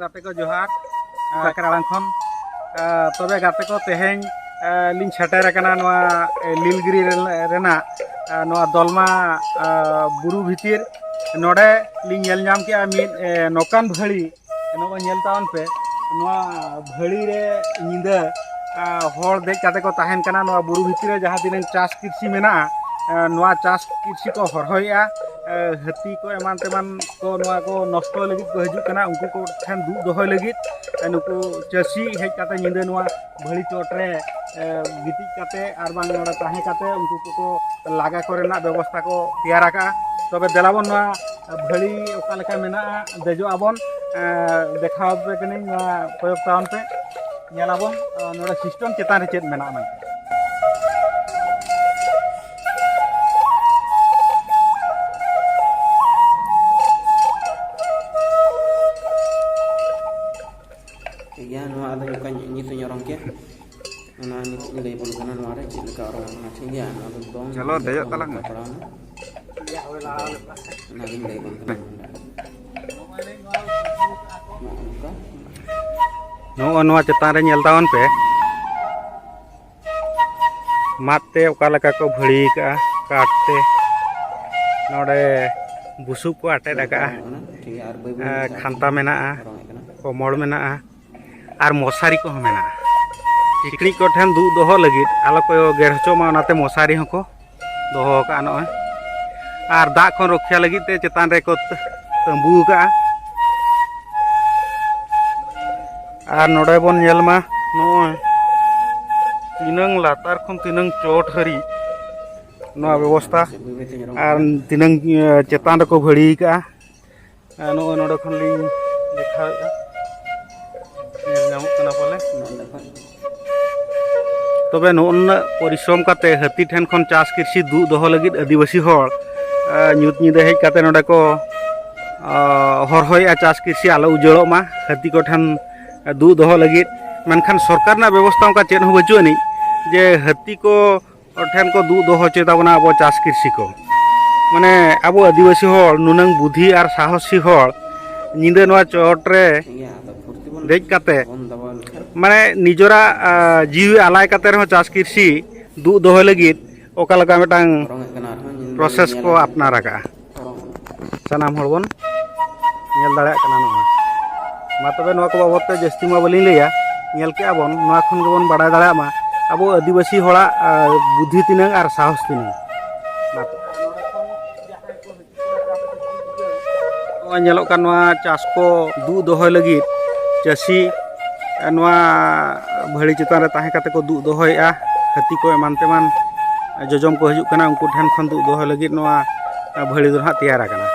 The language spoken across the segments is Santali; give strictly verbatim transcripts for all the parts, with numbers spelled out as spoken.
ᱜᱟᱛᱮ ᱠᱚ ᱡᱚᱦᱟᱨ, ᱟᱸ, ᱥᱟᱠᱨᱟ ᱟᱲᱟᱝ ᱠᱷᱚᱱ᱾ ᱟᱸ, ᱛᱚᱵᱮ ᱜᱟᱛᱮ ᱠᱚ, ᱛᱮᱦᱮᱧ, ᱟᱸ, ᱞᱤᱧ ᱥᱮᱴᱮᱨ ᱟᱠᱟᱱᱟ ᱱᱚᱣᱟ, ᱮ, ᱞᱤᱞᱜᱤᱨᱤ ᱨᱮ-, ᱨᱮᱱᱟᱜ, ᱟᱸ, ᱱᱚᱣᱟ ᱫᱚᱞᱢᱟ, ᱟᱸ, ᱵᱩᱨᱩ ᱵᱷᱤᱛᱤᱨ᱾ ᱱᱚᱰᱮ ᱞᱤᱧ ᱧᱮᱞ ᱧᱟᱢ ᱠᱮᱜᱼᱟ ᱢᱤᱫ, ᱮ, ᱱᱚᱝᱠᱟᱱ ᱵᱷᱟᱹᱲᱤ᱾ ᱱᱚᱜᱼᱚᱭ ᱧᱮᱞ ᱛᱟᱵᱚᱱ ᱯᱮ, ᱱᱚᱣᱟ ᱵᱷᱟᱹᱲᱤ ᱨᱮ ᱧᱤᱫᱟᱹ, ᱟᱸ, ᱦᱚᱲ ᱫᱮᱡ ᱠᱟᱛᱮ ᱠᱚ ᱛᱟᱦᱮᱱ ᱠᱟᱱᱟ᱾ ᱱᱚᱣᱟ ᱵᱩᱨᱩ ᱵᱷᱤᱛᱤᱨ ᱨᱮ ᱡᱟᱦᱟᱸ ᱛᱤᱱᱟᱹᱜ ᱪᱟᱥ ᱠᱨᱤᱥᱤ ᱢᱮᱱᱟᱜᱼᱟ, ᱟᱸ, ᱱᱚᱣᱟ ᱪᱟᱥ ᱠᱨᱤᱥᱤ ᱠᱚ ᱦᱚᱨᱦᱚᱭᱮᱜᱼᱟ᱾ ᱟᱸ, ᱦᱟᱹᱛᱤ ᱠᱚ ᱮᱢᱟᱱ ᱛᱮᱢᱟᱱ ᱠᱚ ᱱᱚᱣᱟ ᱠᱚ ᱱᱚᱥᱴᱚ ᱞᱟᱹᱜᱤᱫ ᱠᱚ ᱦᱤᱡᱩᱜ ᱠᱟᱱᱟ, ᱩᱱᱠᱩ ᱠᱚ ᱴᱷᱮᱱ ᱫᱩᱜ ᱫᱚᱦᱚᱭ ᱞᱟᱹᱜᱤᱫ, ᱮ, ᱱᱩᱠᱩ ᱪᱟᱹᱥᱤ ᱦᱮᱡ ᱠᱟᱛᱮ ᱧᱤᱫᱟᱹ ᱱᱚᱣᱟ ᱵᱷᱟᱹᱲᱤ ᱪᱚᱴ ᱨᱮ, ᱮ, ᱜᱤᱛᱤᱡ ᱠᱟᱛᱮ ᱟᱨ ᱵᱟᱝ ᱱᱚᱰᱮ ᱛᱟᱦᱮᱸ ᱠᱟᱛᱮ ᱩᱱᱠᱩ ᱠᱚᱠᱚ ᱞᱟᱜᱟ ᱠᱚ ᱨᱮᱱᱟᱜ ᱵᱮᱵᱚᱥᱛᱷᱟ ᱠᱚ ᱛᱮᱭᱟᱨ ᱟᱠᱟᱫᱼᱟ᱾ ᱛᱚᱵᱮ ᱫᱮᱞᱟ ᱵᱚᱱ ᱱᱚᱣᱟ ᱵᱷᱟᱹᱲᱤ ᱚᱠᱟ ᱞᱮᱠᱟ ᱢᱮᱱᱟᱜᱼᱟ, ᱫᱮᱡᱚᱜ ᱟᱵᱚᱱ, ᱮ, ᱫᱮᱠᱷᱟᱣ ᱟᱯᱮ ᱠᱟᱹᱱᱟᱹᱧ, ᱱᱚᱣᱟ ᱠᱚᱭᱚᱜ ᱛᱟᱵᱚᱱ ᱯᱮ, ᱧᱮᱞ ᱟᱵᱚᱱ, ᱮ, ᱱᱚᱰᱮ ᱥᱤᱥᱴᱮᱢ ᱪᱮᱛᱟᱱ ᱨᱮ ᱪᱮᱫ ᱢᱮᱱᱟᱜᱼᱟ ᱢᱮᱱᱛᱮ᱾ ᱴᱷᱤᱠ ᱜᱮᱭᱟ, ᱱᱚᱣᱟ ᱟᱫᱚ ᱱᱚᱝᱠᱟᱧ ᱧᱩᱛ ᱤᱧ ᱚᱨᱚᱝ ᱠᱮᱭᱟ᱾ ᱚᱱᱟ ᱱᱤᱛᱚᱜ ᱤᱧ ᱞᱟᱹᱭ ᱟᱵᱚᱱ ᱠᱟᱱᱟ, ᱱᱚᱣᱟ ᱨᱮ ᱪᱮᱫ ᱞᱮᱠᱟ ᱚᱨᱚᱝ ᱠᱟᱱᱟ, ᱴᱷᱤᱠ ᱜᱮᱭᱟ? ᱱᱚᱣᱟ ᱫᱚ ᱫᱚᱝ ᱪᱚᱞᱚ, ᱫᱮᱡᱚᱜ ᱛᱟᱞᱟᱝ ᱢᱮ᱾ ᱯᱟᱲᱟᱣᱱᱟ᱾ ᱚᱱᱟᱜᱤᱧ ᱞᱟᱹᱭ ᱟᱵᱚᱱ ᱠᱟᱱᱟ᱾ ᱱᱚᱜᱼᱚ ᱱᱚᱝᱠᱟ᱾ ᱱᱚᱜᱼᱚ ᱱᱚᱣᱟ ᱪᱮᱛᱟᱱ ᱨᱮ ᱧᱮᱞ ᱛᱟᱵᱚᱱ ᱯᱮ᱾ ᱢᱟᱫ ᱛᱮ ᱚᱠᱟ ᱞᱮᱠᱟ ᱠᱚ ᱵᱷᱟᱹᱲᱤ ᱟᱠᱟᱜᱼᱟ, ᱠᱟᱴ ᱛᱮ᱾ ᱱᱚᱰᱮ ᱵᱩᱥᱩᱵ ᱠᱚ ᱟᱴᱮᱫ ᱟᱠᱟᱜᱼᱟ᱾ ᱴᱷᱤᱠ ᱜᱮᱭᱟ, ᱟᱨ ᱵᱟᱹᱭ ᱵᱟᱹᱭ ᱟᱨ ᱛᱮ ᱠᱷᱟᱱᱛᱟ ᱢᱮᱱᱟᱜᱼᱟ, ᱨᱚᱝ ᱮᱫ ᱠᱟᱱᱟ᱾ ᱠᱚᱢᱚᱲ ᱢᱮᱱᱟᱜᱼᱟ, ᱟᱨ ᱢᱚᱥᱟᱨᱤ ᱠᱚᱦᱚᱸ ᱢᱮᱱᱟᱜᱼᱟ᱾ ᱥᱤᱠᱲᱤᱡ ᱠᱚᱴᱷᱮᱱ ᱫᱩᱜ ᱫᱚᱦᱚ ᱞᱟᱹᱜᱤᱫ ᱟᱞᱚ ᱠᱚ ᱜᱮᱨ ᱦᱚᱪᱚᱜ ᱢᱟ, ᱚᱱᱟᱛᱮ ᱢᱚᱥᱟᱨᱤ ᱦᱚᱸᱠᱚ ᱫᱚᱦᱚ ᱟᱠᱟᱫᱼᱟ ᱱᱚᱜᱼᱚᱭ᱾ ᱟᱨ ᱫᱟᱜ ᱠᱷᱚᱱ ᱨᱚᱠᱷᱟ ᱞᱟᱹᱜᱤᱫ ᱛᱮ ᱪᱮᱛᱟᱱ ᱨᱮᱠᱚ ᱛᱟᱹ-, ᱛᱟᱹᱢᱵᱩ ᱟᱠᱟᱫᱼᱟ᱾ ᱟᱨ ᱱᱚᱰᱮ ᱵᱚᱱ ᱧᱮᱞ ᱢᱟ ᱱᱚᱜᱼᱚᱭ ᱛᱤᱱᱟᱹᱝ ᱞᱟᱛᱟᱨ ᱠᱷᱚᱱ ᱛᱤᱱᱟᱹᱝ ᱪᱚᱴ ᱦᱟᱹᱨᱤᱡ ᱱᱚᱣᱟ ᱵᱮᱵᱚᱥᱛᱷᱟ, ᱟᱨ ᱛᱤᱱᱟᱹᱝ, ᱮ, ᱪᱮᱛᱟᱱ ᱨᱮᱠᱚ ᱵᱷᱟᱹᱲᱤ ᱟᱠᱟᱫᱼᱟ᱾ ᱟᱨ ᱱᱚᱜᱼᱚᱭ ᱱᱚᱰᱮ ᱠᱷᱚᱱ ᱞᱤᱧ ᱫᱮᱠᱷᱟᱣᱮᱫᱼᱟ, ᱧᱮᱞ ᱧᱟᱢᱚᱜ ᱠᱟᱱᱟ ᱯᱟᱞᱮ᱾ ᱛᱚᱵᱮ ᱱᱚᱜᱼᱚ ᱱᱩᱱᱟᱹᱜ ᱯᱚᱨᱤᱥᱨᱚᱢ ᱠᱟᱛᱮ ᱦᱟᱹᱛᱤ ᱴᱷᱮᱱ ᱠᱷᱚᱱ ᱪᱟᱥ ᱠᱨᱤᱥᱤ ᱫᱩᱜ ᱫᱚᱦᱚ ᱞᱟᱹᱜᱤᱫ ᱟᱹᱫᱤᱵᱟᱹᱥᱤ ᱦᱚᱲ, ᱮ, ᱧᱩᱛ ᱧᱤᱫᱟᱹ ᱦᱮᱡ ᱠᱟᱛᱮ ᱱᱚᱰᱮ ᱠᱚ, ᱟ, ᱦᱚᱨᱦᱚᱭᱮᱫᱼᱟ ᱪᱟᱥ ᱠᱨᱤᱥᱤ ᱟᱞᱚ ᱩᱡᱟᱹᱲᱚᱜ ᱢᱟ ᱦᱟᱹᱛᱤ ᱠᱚᱴᱷᱮᱱ ᱫᱩᱜ ᱫᱚᱦᱚ ᱞᱟᱹᱜᱤᱫ᱾ ᱢᱮᱱᱠᱷᱟᱱ ᱥᱚᱨᱠᱟᱨ ᱨᱮᱱᱟᱜ ᱵᱮᱵᱚᱥᱛᱷᱟ ᱚᱱᱠᱟ ᱪᱮᱫ ᱦᱚᱸ ᱵᱟᱹᱪᱩᱜ ᱟᱹᱱᱤᱡ ᱡᱮ ᱦᱟᱹᱛᱤ ᱠᱚ ᱴᱷᱮᱱ ᱠᱚ ᱫᱩᱜ ᱫᱚᱦᱚ ᱦᱚᱪᱚᱭ ᱛᱟᱵᱚᱱᱟ ᱟᱵᱚ ᱪᱟᱥ ᱠᱨᱤᱥᱤ ᱠᱚ᱾ ᱢᱟᱱᱮ ᱟᱵᱚ ᱟᱹᱫᱤᱵᱟᱹᱥᱤ ᱦᱚᱲ ᱱᱩᱱᱟᱹᱝ ᱵᱩᱫᱷᱤ ᱟᱨ ᱥᱟᱦᱚᱥᱤ ᱦᱚᱲ, ᱧᱤᱫᱟᱹ ᱱᱚᱣᱟ ᱪᱚᱴ ᱨᱮ ᱫᱮᱡ ᱠᱟᱛᱮ, ᱢᱟᱱᱮ ᱱᱤᱡᱚᱨᱟᱜ ᱟ, ᱡᱤᱣᱤ ᱟᱞᱟᱭ ᱠᱟᱛᱮ ᱨᱮᱦᱚᱸ ᱪᱟᱥ ᱠᱨᱤᱥᱤ ᱫᱩᱜ ᱫᱚᱦᱚᱭ ᱞᱟᱹᱜᱤᱫ ᱚᱠᱟ ᱞᱮᱠᱟ ᱢᱤᱫᱴᱟᱝ ᱯᱨᱚᱥᱮᱥ ᱠᱚ ᱟᱯᱱᱟᱨ ᱟᱠᱟᱫᱼᱟ᱾ ᱥᱟᱱᱟᱢ ᱦᱚᱲ ᱵᱚᱱ ᱧᱮᱞ ᱫᱟᱲᱮᱭᱟᱜ ᱠᱟᱱᱟ ᱱᱚᱣᱟ᱾ ᱢᱟ ᱛᱚᱵᱮ ᱱᱚᱣᱟ ᱠᱚ ᱵᱟᱵᱚᱫ ᱛᱮ ᱡᱟᱹᱥᱛᱤ ᱢᱟ ᱵᱟᱹᱞᱤᱧ ᱞᱟᱹᱭᱟ, ᱧᱮᱞ ᱠᱮᱜᱼᱟ ᱵᱚᱱ, ᱱᱚᱣᱟ ᱠᱷᱚᱱ ᱜᱮᱵᱚᱱ ᱵᱟᱲᱟᱭ ᱫᱟᱲᱮᱭᱟᱜ ᱢᱟ ᱟᱵᱚ ᱟᱹᱫᱤᱵᱟᱹᱥᱤ ᱦᱚᱲᱟᱜ ᱟ, ᱵᱩᱫᱽᱫᱷᱤ ᱛᱤᱱᱟᱹᱝ ᱟᱨ ᱥᱟᱦᱚᱥ ᱛᱤᱱᱟᱹᱝ᱾ ᱢᱟ ᱛᱚᱵᱮ᱾ ᱱᱚᱜᱼᱚᱭ ᱧᱮᱞᱚᱜ ᱠᱟᱱ ᱱᱚᱣᱟ ᱪᱟᱥ ᱠᱚ ᱫᱩᱜ ᱫᱚᱦᱚᱭ ᱞᱟᱹᱜᱤᱫ ᱪᱟᱹᱥᱤ ᱱᱚᱣᱟ ᱵᱷᱟᱹᱲᱤ ᱪᱮᱛᱟᱱ ᱨᱮ ᱛᱟᱦᱮᱸ ᱠᱟᱛᱮ ᱠᱚ ᱫᱩᱜ ᱫᱚᱦᱚᱭᱮᱫᱼᱟ᱾ ᱦᱟᱹᱛᱤ ᱠᱚ ᱮᱢᱟᱱ ᱛᱮᱢᱟᱱ ᱡᱚᱡᱚᱢ ᱠᱚ ᱦᱤᱡᱩᱜ ᱠᱟᱱᱟ, ᱩᱱᱠᱩ ᱴᱷᱮᱱ ᱠᱷᱚᱱ ᱫᱩᱜ ᱫᱚᱦᱚᱭ ᱞᱟᱹᱜᱤᱫ ᱱᱚᱣᱟ ᱵᱷᱟᱹᱲᱤ ᱫᱚ ᱱᱟᱦᱟᱜ ᱛᱮᱭᱟᱨ ᱟᱠᱟᱱᱟ᱾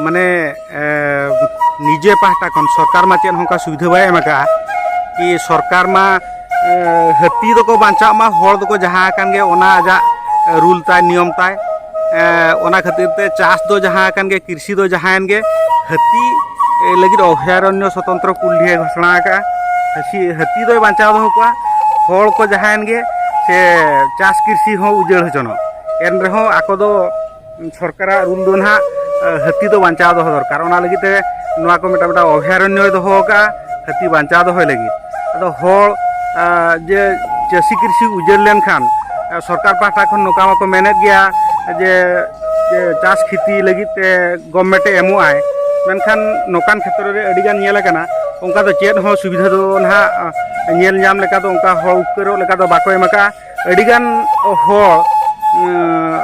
ᱢᱟᱱᱮ ᱮ, ᱱᱤᱡᱮ ᱯᱟᱦᱴᱟ ᱠᱷᱚᱱ ᱥᱚᱨᱠᱟᱨ ᱢᱟ ᱪᱮᱫ ᱦᱚᱸ ᱚᱱᱠᱟ ᱥᱩᱵᱤᱫᱷᱟ ᱵᱟᱭ ᱮᱢ ᱟᱠᱟᱫᱼᱟ᱾ ᱠᱤ ᱥᱚᱨᱠᱟᱨ ᱢᱟ ᱮ, ᱦᱟᱹᱛᱤ ᱫᱚᱠᱚ ᱵᱟᱧᱪᱟᱜ ᱢᱟ, ᱦᱚᱲ ᱫᱚᱠᱚ ᱡᱟᱦᱟᱸ ᱟᱠᱟᱱ ᱜᱮ ᱚᱱᱟ ᱟᱡᱟᱜ ᱨᱩᱞ ᱛᱟᱭ, ᱱᱤᱭᱚᱢ ᱛᱟᱭ᱾ ᱮ, ᱚᱱᱟ ᱠᱷᱟᱹᱛᱤᱨ ᱛᱮ ᱪᱟᱥ ᱫᱚ ᱡᱟᱦᱟᱸ ᱟᱠᱟᱱ ᱜᱮ, ᱠᱨᱤᱥᱤ ᱫᱚ ᱡᱟᱦᱟᱸᱭᱮᱱ ᱜᱮ, ᱦᱟᱹᱛᱤ ᱮ, ᱞᱟᱹᱜᱤᱫ ᱚᱵᱷᱚᱭᱟᱨᱚᱱᱱᱚ ᱥᱚᱛᱚᱱᱛᱨᱚ ᱠᱩᱞ ᱰᱤᱦᱟᱹ ᱜᱷᱳᱥᱚᱱᱟ ᱟᱠᱟᱫᱼᱟ᱾ ᱦᱟᱹᱥᱤ-, ᱦᱟᱹᱛᱤ ᱫᱚᱭ ᱵᱟᱧᱪᱟᱣ ᱫᱚᱦᱚ ᱠᱚᱣᱟ, ᱦᱚᱲ ᱠᱚ ᱡᱟᱦᱟᱸᱭᱮᱱ ᱜᱮ ᱥᱮ ᱪᱟᱥ ᱠᱨᱤᱥᱤ ᱦᱚᱸ ᱩᱡᱟᱹᱲ ᱦᱚᱪᱚᱱᱚᱜ᱾ ᱮᱱ ᱨᱮᱦᱚᱸ ᱟᱠᱚ ᱫᱚ ᱥᱚᱨᱠᱟᱨᱟᱜ ᱨᱩᱞ ᱫᱚ ᱱᱟᱦᱟᱜ, ᱮ, ᱦᱟᱹᱛᱤ ᱫᱚ ᱵᱟᱧᱪᱟᱣ ᱫᱚᱦᱚ ᱫᱚᱨᱠᱟᱨ᱾ ᱚᱱᱟ ᱞᱟᱹᱜᱤᱫ ᱛᱮ ᱱᱚᱣᱟ ᱠᱚ ᱢᱤᱫᱴᱟᱝ, ᱢᱤᱫᱴᱟᱝ ᱚᱵᱷᱚᱭᱟᱨᱚᱱᱱᱚᱭ ᱫᱚᱦᱚ ᱟᱠᱟᱫᱼᱟ ᱦᱟᱹᱛᱤ ᱵᱟᱧᱪᱟᱣ ᱫᱚᱦᱚᱭ ᱞᱟᱹᱜᱤᱫ᱾ ᱟᱫᱚ ᱦᱚᱲ, ᱮ, ᱡᱮ ᱪᱟᱹᱥᱤ ᱠᱨᱤᱥᱤ ᱩᱡᱟᱹᱲ ᱞᱮᱱᱠᱷᱟᱱ, ᱮ, ᱥᱚᱨᱠᱟᱨ ᱯᱟᱦᱴᱟ ᱠᱷᱚᱱ ᱱᱚᱝᱠᱟ ᱢᱟᱠᱚ ᱢᱮᱱᱮᱫ ᱜᱮᱭᱟ ᱡᱮ, ᱡᱮ ᱪᱟᱥ ᱠᱷᱤᱛᱤ ᱞᱟᱹᱜᱤᱫ ᱛᱮ ᱜᱚᱵᱷᱢᱮᱱᱴ ᱮ ᱮᱢᱚᱜ ᱟᱭ, ᱢᱮᱱᱠᱷᱟᱱ ᱱᱚᱝᱠᱟᱱ ᱠᱷᱮᱛᱨᱚ ᱨᱮ ᱟᱹᱰᱤᱜᱟᱱ ᱧᱮᱞ ᱟᱠᱟᱱᱟ, ᱚᱱᱠᱟ ᱫᱚ ᱪᱮᱫ ᱦᱚᱸ ᱥᱩᱵᱤᱫᱷᱟ ᱫᱚ ᱱᱟᱦᱟᱜ ᱧᱮᱞ ᱧᱟᱢ ᱞᱮᱠᱟ ᱫᱚ ᱚᱱᱠᱟ ᱦᱚᱲ ᱩᱯᱠᱟᱹᱨᱚᱜ ᱞᱮᱠᱟ ᱫᱚ ᱵᱟᱠᱚ ᱮᱢ ᱟᱠᱟᱫᱼᱟ᱾ ᱟᱹᱰᱤᱜᱟᱱ ᱦᱚᱲ, ᱩᱸ,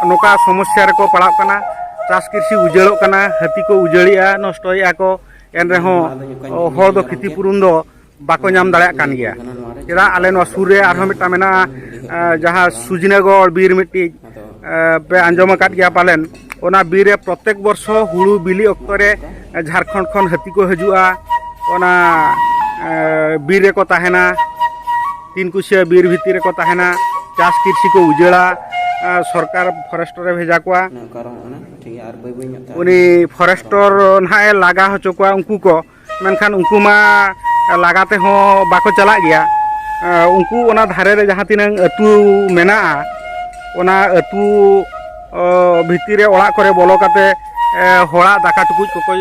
ᱱᱚᱝᱠᱟ ᱥᱚᱢᱚᱥᱥᱟ ᱨᱮᱠᱚ ᱯᱟᱲᱟᱜ ᱠᱟᱱᱟ, ᱪᱟᱥ ᱠᱨᱤᱥᱤ ᱩᱡᱟᱹᱲᱚᱜ ᱠᱟᱱᱟ, ᱦᱟᱹᱛᱤ ᱠᱚ ᱩᱡᱟᱹᱲᱮᱜᱼᱟ, ᱱᱚᱥᱴᱚᱭᱮᱜᱼᱟ ᱠᱚ, ᱮᱱ ᱨᱮᱦᱚᱸ ᱦᱚᱲ ᱫᱚ ᱠᱷᱤᱛᱤ ᱯᱩᱨᱚᱱ ᱫᱚ ᱵᱟᱠᱚ ᱧᱟᱢ ᱫᱟᱲᱮᱭᱟᱜ ᱠᱟᱱ ᱜᱮᱭᱟ᱾ ᱪᱮᱫᱟᱜ, ᱟᱞᱮ ᱱᱚᱣᱟ ᱥᱩᱨ ᱨᱮ ᱟᱨᱦᱚᱸ ᱢᱤᱫᱴᱟᱝ ᱢᱮᱱᱟᱜᱼᱟ, ᱮ, ᱡᱟᱦᱟᱸ ᱥᱩᱡᱽᱱᱟᱜᱚᱲ ᱵᱤᱨ ᱢᱤᱫᱴᱤᱡ, ᱮ, ᱯᱮ ᱟᱸᱡᱚᱢ ᱟᱠᱟᱫ ᱜᱮᱭᱟ ᱯᱟᱞᱮᱱ᱾ ᱚᱱᱟ ᱵᱤᱨ ᱨᱮ ᱯᱨᱚᱛᱮᱠ ᱵᱚᱨᱥᱚ ᱦᱩᱲᱩ ᱵᱤᱞᱤ ᱚᱠᱛᱚ ᱨᱮ, ᱮ, ᱡᱷᱟᱲᱠᱷᱚᱸᱰ ᱠᱷᱚᱱ ᱦᱟᱹᱛᱤ ᱠᱚ ᱦᱤᱡᱩᱜᱼᱟ, ᱚᱱᱟ, ᱮ, ᱵᱤᱨ ᱨᱮᱠᱚ ᱛᱟᱦᱮᱱᱟ, ᱛᱤᱱ ᱠᱩᱥᱤᱭᱟ ᱵᱤᱨ ᱵᱷᱤᱛᱤᱨ ᱨᱮᱠᱚ ᱛᱟᱦᱮᱱᱟ, ᱪᱟᱥ ᱠᱨᱤᱥᱤ ᱠᱚ ᱩᱡᱟᱹᱲᱟ᱾ ᱮ, ᱥᱚᱨᱠᱟᱨ ᱯᱷᱚᱨᱮᱥᱴᱚᱨ ᱮ ᱵᱷᱮᱡᱟ ᱠᱚᱣᱟ᱾ ᱚᱱᱮ ᱚᱱᱠᱟ ᱨᱚᱝ ᱠᱟᱱᱟ, ᱴᱷᱤᱠ ᱜᱮᱭᱟ, ᱟᱨ ᱵᱟᱹᱭ ᱵᱟᱹᱭ ᱧᱚᱜ ᱛᱮ ᱩᱱᱤ ᱯᱷᱚᱨᱮᱥᱴᱚᱨ ᱱᱟᱦᱟᱜ ᱮ ᱞᱟᱜᱟ ᱦᱚᱪᱚ ᱠᱚᱣᱟ ᱩᱱᱠᱩ ᱠᱚ, ᱢᱮᱱᱠᱷᱟᱱ ᱩᱱᱠᱩ ᱢᱟ ᱞᱟᱜᱟ ᱛᱮᱦᱚᱸ ᱵᱟᱠᱚ ᱪᱟᱞᱟᱜ ᱜᱮᱭᱟ᱾ ᱮ, ᱩᱱᱠᱩ ᱚᱱᱟ ᱫᱷᱟᱨᱮ ᱨᱮ ᱡᱟᱦᱟᱸ ᱛᱤᱱᱟᱹᱝ ᱟᱹᱛᱩ ᱢᱮᱱᱟᱜᱼᱟ, ᱚᱱᱟ ᱟᱹᱛᱩ, ᱚ, ᱵᱷᱤᱛᱤᱨ ᱨᱮ ᱚᱲᱟᱜ ᱠᱚᱨᱮ ᱵᱚᱞᱚ ᱠᱟᱛᱮ, ᱮ, ᱦᱚᱲᱟᱜ ᱫᱟᱠᱟ ᱴᱩᱠᱩᱡ ᱠᱚᱠᱚ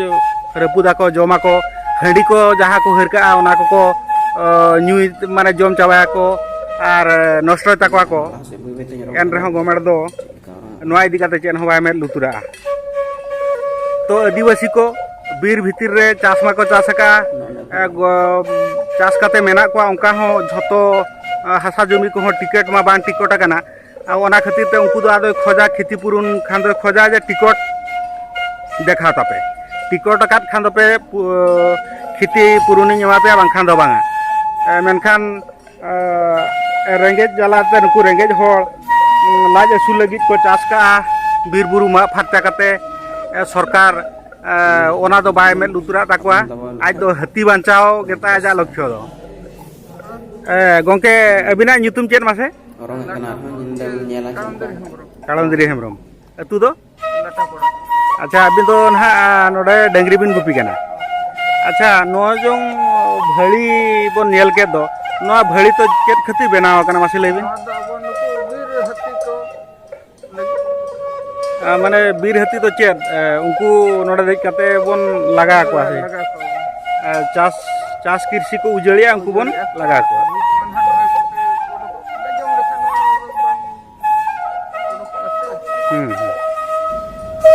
ᱨᱟᱹᱯᱩᱫᱟᱠᱚ, ᱡᱚᱢᱟᱠᱚ, ᱦᱟᱺᱰᱤ ᱠᱚ ᱡᱟᱦᱟᱸ ᱠᱚ ᱦᱟᱹᱨ ᱠᱟᱜᱼᱟ, ᱚᱱᱟ ᱠᱚᱠᱚ, ᱚ, ᱧᱩᱭ, ᱢᱟᱱᱮ, ᱡᱚᱢ ᱪᱟᱵᱟᱭᱟᱠᱚ ᱟᱨ, ᱮ, ᱱᱚᱥᱴᱚᱭ ᱛᱟᱠᱚᱣᱟ ᱠᱚ᱾ ᱮᱱ ᱨᱮᱦᱚᱸ ᱜᱚᱢᱮᱲ ᱫᱚ ᱱᱚᱣᱟ ᱤᱫᱤ ᱠᱟᱛᱮ ᱪᱮᱫ ᱦᱚᱸ ᱵᱟᱭ ᱢᱮᱫ ᱞᱩᱛᱩᱨᱟᱜᱼᱟ᱾ ᱛᱚ, ᱟᱹᱫᱤᱵᱟᱹᱥᱤ ᱠᱚ ᱵᱤᱨ ᱵᱷᱤᱛᱤᱨ ᱨᱮ ᱪᱟᱥ ᱢᱟᱠᱚ ᱪᱟᱥ ᱟᱠᱟᱜᱼᱟ, ᱮ, ᱜᱚ-, ᱪᱟᱥ ᱠᱟᱛᱮ ᱢᱮᱱᱟᱜ ᱠᱚᱣᱟ, ᱚᱱᱠᱟ ᱦᱚᱸ ᱡᱷᱚᱛᱚ, ᱮ, ᱦᱟᱥᱟ ᱡᱚᱢᱤ ᱠᱚᱦᱚᱸ ᱴᱤᱠᱤᱴ ᱢᱟ ᱵᱟᱝ ᱴᱤᱠᱤᱴ ᱟᱠᱟᱱᱟ᱾ ᱟᱨ ᱚᱱᱟ ᱠᱷᱟᱹᱛᱤᱨ ᱛᱮ ᱩᱱᱠᱩ ᱫᱚ ᱟᱫᱚᱭ ᱠᱷᱚᱡᱟ, ᱠᱷᱤᱛᱤ ᱯᱩᱨᱩᱱ ᱠᱷᱟᱱ ᱫᱚᱭ ᱠᱷᱚᱡᱟ ᱡᱮ ᱴᱤᱠᱤᱴ ᱫᱮᱠᱷᱟᱣ ᱛᱟᱯᱮ, ᱴᱤᱠᱤᱴ ᱟᱠᱟᱫ ᱠᱷᱟᱱ ᱫᱚᱯᱮ ᱯᱩ-, ᱠᱷᱤᱛᱤ ᱯᱩᱨᱩᱱᱤᱧ ᱮᱢᱟ ᱯᱮᱭᱟ, ᱵᱟᱝᱠᱷᱟᱱ ᱫᱚ ᱵᱟᱝᱟ᱾ ᱮ, ᱢᱮᱱᱠᱷᱟᱱ, ᱮ, ᱨᱮᱸᱜᱮᱡ ᱡᱟᱞᱟᱛᱮ ᱱᱩᱠᱩ ᱨᱮᱸᱜᱮᱡ ᱦᱚᱲ, ᱩᱸ, ᱞᱟᱡ ᱟᱹᱥᱩᱞ ᱞᱟᱹᱜᱤᱫ ᱠᱚ ᱪᱟᱥ ᱠᱟᱜᱼᱟ, ᱵᱤᱨ ᱵᱩᱨᱩ ᱢᱟᱜ ᱯᱷᱟᱨᱪᱟ ᱠᱟᱛᱮ, ᱮ, ᱥᱚᱨᱠᱟᱨ, ᱮ, ᱚᱱᱟ ᱫᱚ ᱵᱟᱭ ᱢᱮᱫ ᱞᱩᱛᱩᱨᱟᱜ ᱛᱟᱠᱚᱣᱟ᱾ ᱟᱡ ᱫᱚ ᱦᱟᱹᱛᱤ ᱵᱟᱧᱪᱟᱣ ᱜᱮᱛᱟᱭ ᱟᱡᱟᱜ ᱞᱚᱠᱠᱷᱚ ᱫᱚ᱾ ᱮ, ᱜᱚᱝᱠᱮ, ᱟᱹᱵᱤᱱᱟᱜ ᱧᱩᱛᱩᱢ ᱪᱮᱫ ᱢᱟᱥᱮ? ᱚᱨᱚᱝ ᱠᱟᱱᱟ ᱟᱨᱦᱚᱸ ᱧᱤᱫᱟᱹ ᱧᱮᱞᱟ ᱪᱮᱫ ᱞᱮᱠᱟ᱾ ᱠᱟᱲᱚᱱᱫᱤᱨᱤ ᱦᱮᱢᱵᱨᱚᱢ᱾ ᱟᱹᱛᱩ ᱫᱚ? ᱟᱪᱪᱷᱟ, ᱟᱹᱵᱤᱱ ᱫᱚ ᱱᱟᱦᱟᱜ, ᱟ, ᱱᱚᱰᱮ ᱰᱟᱹᱝᱨᱤ ᱵᱤᱱ ᱜᱩᱯᱤ ᱠᱟᱱᱟ᱾ ᱟᱪᱪᱷᱟ, ᱱᱚᱣᱟ ᱡᱚᱝ ᱵᱷᱟᱹᱲᱤ ᱵᱚᱱ ᱧᱮᱞ ᱠᱮᱫ ᱫᱚ, ᱱᱚᱣᱟ ᱵᱷᱟᱹᱲᱤ ᱫᱚ ᱪᱮᱫ ᱠᱷᱟᱹᱛᱤᱨ ᱵᱮᱱᱟᱣ ᱟᱠᱟᱱᱟ, ᱢᱟᱥᱮ ᱞᱟᱹᱭ ᱵᱤᱱ? ᱱᱚᱣᱟ ᱫᱚ ᱟᱵᱚ ᱱᱩᱠᱩ ᱵᱤᱨ ᱦᱟᱹᱛᱤ ᱠᱚ ᱞᱟᱹᱜᱤᱫ᱾ ᱟ, ᱢᱟᱱᱮ, ᱵᱤᱨ ᱦᱟᱹᱛᱤ ᱫᱚ ᱪᱮᱫ? ᱮ, ᱩᱱᱠᱩ ᱱᱚᱰᱮ ᱫᱮᱡ ᱠᱟᱛᱮ ᱵᱚᱱ ᱞᱟᱜᱟ ᱠᱚᱣᱟ ᱥᱮ? ᱞᱟᱜᱟ ᱠᱚᱣᱟ ᱵᱚᱱ᱾ ᱮ, ᱪᱟᱥ, ᱪᱟᱥ ᱠᱨᱤᱥᱤ ᱠᱚ ᱩᱡᱟᱹᱲᱮᱜᱼᱟ, ᱩᱱᱠᱩ ᱵᱚᱱ ᱞᱟᱜᱟ ᱠᱚᱣᱟ᱾ ᱩᱱᱠᱩ ᱢᱟ ᱱᱟᱦᱟᱜ ᱱᱚᱜᱼᱚᱭ ᱠᱚ ᱡᱚᱢ ᱞᱮᱠᱷᱟᱱ ᱱᱚᱣᱟ ᱵᱟᱝ ᱦᱩᱸ, ᱦᱩᱸ᱾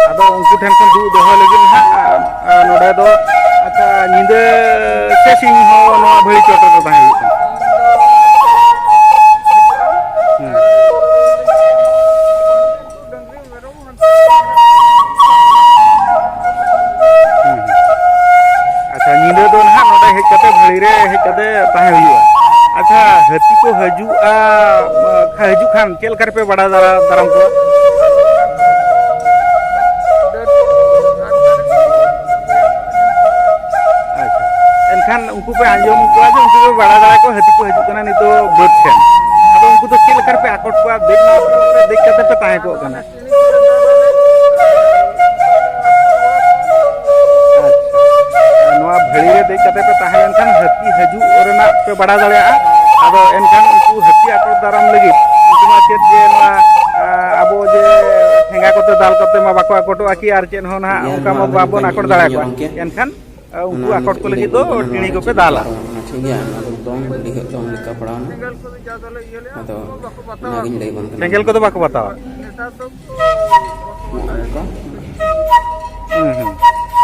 ᱟᱫᱚ ᱩᱱᱠᱩ ᱴᱷᱮᱱ ᱠᱷᱚᱱ ᱫᱩᱜ ᱫᱚᱦᱚ ᱞᱟᱹᱜᱤᱫ ᱱᱟᱦᱟᱜ, ᱟ, ᱟ, ᱱᱚᱰᱮ ᱫᱚ, ᱟᱪᱪᱷᱟ, ᱧᱤᱫᱟᱹ ᱥᱮ ᱥᱤᱧ ᱦᱚᱸ ᱱᱚᱣᱟ ᱵᱷᱟᱹᱲᱤ ᱪᱚᱴ ᱨᱮᱫᱚ ᱛᱟᱦᱮᱸ ᱦᱩᱭᱩᱜ ᱠᱟᱱᱟ? ᱦᱩᱸ᱾ ᱦᱩᱸ, ᱦᱩᱸ᱾ ᱟᱪᱪᱷᱟ, ᱧᱤᱫᱟᱹ ᱫᱚ ᱱᱟᱦᱟᱜ ᱱᱚᱰᱮ ᱦᱮᱡ ᱠᱟᱛᱮ, ᱵᱷᱟᱹᱲᱤ ᱨᱮ ᱦᱮᱡ ᱠᱟᱛᱮ ᱛᱟᱦᱮᱸ ᱦᱩᱭᱩᱜᱼᱟ᱾ ᱟᱪᱪᱷᱟ, ᱦᱟᱹᱛᱤ ᱠᱚ ᱦᱤᱡᱩᱜᱼᱟ, ᱦᱤᱡᱩᱜ ᱠᱷᱟᱱ ᱪᱮᱫ ᱞᱮᱠᱟ ᱨᱮᱯᱮ ᱵᱟᱲᱟᱭ ᱫᱟᱨᱟ-, ᱫᱟᱨᱟᱢ ᱠᱚᱣᱟ? ᱟᱪᱪᱷᱟ, ᱮᱱᱠᱷᱟᱱ ᱩᱱᱠᱩ ᱯᱮ ᱟᱸᱡᱚᱢ ᱠᱚᱣᱟ ᱡᱮ ᱩᱱᱠᱩ ᱯᱮ ᱵᱟᱲᱟᱭ ᱫᱟᱨᱟ ᱠᱚᱣᱟ, ᱦᱟᱹᱛᱤ ᱠᱚ ᱦᱤᱡᱩᱜ ᱠᱟᱱᱟ ᱱᱤᱛᱚᱜ ᱵᱟᱹᱫᱽ ᱥᱮᱱ᱾ ᱟᱫᱚ ᱩᱱᱠᱩ ᱫᱚ ᱪᱮᱫ ᱞᱮᱠᱟ ᱨᱮᱯᱮ ᱟᱠᱚᱴ ᱠᱚᱣᱟ? ᱫᱮᱡ ᱢᱟ ᱫᱮᱡ ᱠᱟᱛᱮ ᱯᱮ ᱛᱟᱦᱮᱸ ᱠᱚᱜ ᱠᱟᱱᱟ᱾ ᱟᱪᱪᱷᱟ᱾ ᱱᱚᱣᱟ ᱵᱷᱟᱹᱲᱤ ᱨᱮ ᱫᱮᱡ ᱠᱟᱛᱮ ᱯᱮ ᱛᱟᱦᱮᱸ ᱞᱮᱱᱠᱷᱟᱱ ᱦᱟᱹᱛᱤ ᱦᱤᱡᱩᱜ ᱨᱮᱱᱟᱜ ᱯᱮ ᱵᱟᱲᱟᱭ ᱫᱟᱲᱮᱭᱟᱜᱼᱟ᱾ ᱟᱫᱚ ᱮᱱᱠᱷᱟᱱ ᱩᱱᱠᱩ ᱦᱟᱹᱛᱤ ᱟᱠᱚᱴ ᱫᱟᱨᱟᱢ ᱞᱟᱹᱜᱤᱫ ᱩᱱᱠᱩ ᱢᱟ ᱪᱮᱫ ᱡᱮ ᱱᱚᱣᱟ, ᱟ, ᱟᱵᱚ ᱡᱮ ᱴᱷᱮᱸᱜᱟ ᱠᱚᱛᱮ ᱫᱟᱞ ᱠᱟᱛᱮ ᱢᱟ ᱵᱟᱠᱚ ᱟᱠᱚᱴᱚᱜᱼᱟ ᱠᱤ, ᱟᱨ ᱪᱮᱫ ᱦᱚᱸ ᱱᱟᱦᱟᱜ ᱚᱱᱠᱟ ᱢᱟ ᱵᱟᱵᱚᱱ ᱟᱠᱚᱴ ᱫᱟᱲᱮᱭᱟᱠᱚᱣᱟ᱾ ᱮᱱᱠᱷᱟᱱ ᱩᱱᱠᱩ ᱟᱠᱚᱴ ᱠᱚ ᱞᱟᱹᱜᱤᱫ ᱫᱚ ᱴᱤᱬᱤ ᱠᱚᱯᱮ ᱫᱟᱞᱟ᱾ ᱴᱷᱤᱠ ᱜᱮᱭᱟ, ᱚᱱᱟ ᱫᱚ ᱫᱚᱝ ᱞᱟᱹᱜᱤᱫ ᱫᱚᱝ ᱞᱮᱠᱟ ᱯᱟᱲᱟᱣᱱᱟ᱾ ᱟᱫᱚ ᱚᱱᱟᱜᱤᱧ ᱞᱟᱹᱭ ᱟᱵᱚᱱ ᱠᱟᱱᱟ᱾ ᱥᱮᱸᱜᱮᱞ ᱠᱚᱫᱚ ᱵᱟᱠᱚ ᱵᱟᱛᱟᱣᱟ᱾ ᱱᱚᱜᱼᱚ ᱱᱚᱝᱠᱟ᱾ ᱦᱩᱸ, ᱦᱩᱸ᱾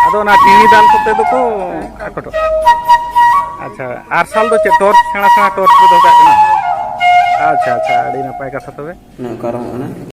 ᱟᱫᱚ ᱚᱱᱟ ᱴᱤᱬᱤ ᱫᱟᱞ ᱠᱚᱛᱮ ᱫᱚᱠᱚ ᱟᱠᱚᱴᱚᱜᱼᱟ᱾ ᱟᱪᱪᱷᱟ, ᱟᱨᱥᱟᱞ ᱫᱚ ᱪᱮᱫ ᱴᱚᱨᱪ, ᱥᱮᱬᱟ ᱥᱮᱬᱟ ᱴᱚᱨᱪ ᱠᱚ ᱫᱚᱦᱚ ᱠᱟᱜ ᱠᱟᱱᱟ? ᱟᱪᱪᱷᱟ, ᱟᱪᱪᱷᱟ, ᱟᱹᱰᱤ ᱱᱟᱯᱟᱭ ᱠᱟᱛᱷᱟ ᱛᱚᱵᱮ᱾ ᱱᱚᱝᱠᱟ ᱨᱚᱝ ᱠᱟᱱᱟ᱾